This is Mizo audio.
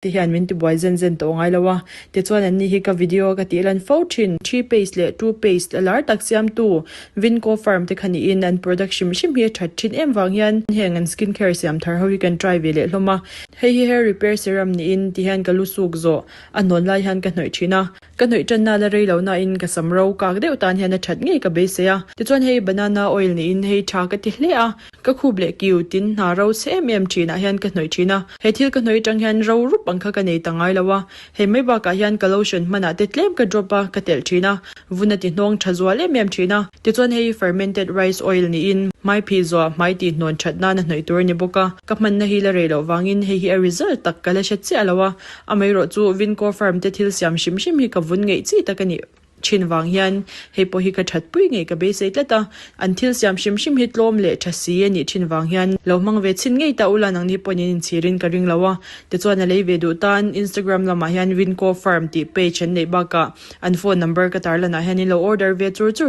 Te hian min tibuai zen zen tawh ngai lo a, tichuan anni hi ka video ka tih lan fo thin. Three paste leh two paste a lar tak siamtu Vinco firm te kha niin an product hrim hrim hi a that thin em vang hian heng an skin care siam thar ho hi kan try ve leh hlawm a. Hei hi hair repair serum niin ti hian ka lu suk zawh a hnawn lai hian ka hnawih thin a. Ka hnawih tanna la rei lo nain ka sam ro kak deuh tan hian a that ngei ka beisei a. Tichuan hei banana oil niin hei tha ka ti hle a, ka khup leh kiu tin hna ro chhe em em thinah hian ka hnawih thin a. He thil ka hnawih atang hian ro rup ang kha ka nei ta ngai lo a. Hei mai bakah hian ka lotion hmanah te tlem ka drop a, ka telh thin a. Vun a ti hnawng tha zual em em thin a. Tichuan hei fermented rice oil niin hmai phih zuah hmai tih hnawn that nana hnawih tur a ni bawk a. Ka hmanna hi la rei loh vangin hei hi a result tak ka la hre chiah lo a. Amaherawh chu Vinco Farm te thil siam hrim hrim hi ka vun ngeih chi tak a nih thin vang hian hei pawh hi ka that pui ngei ka beisei tlat a. An thil siam hrim hrim hi tlawm leh tha si a nih thin vang hian lo hmang ve chhin ngei ta ula nangni pawhin in inchhirin ka ring lo a. Tichuan a lei ve duh tan Instagram lamah hian Vinco Farm tih page an neih bakah an phone number ka tarlanah hian in lo order ve chur chur.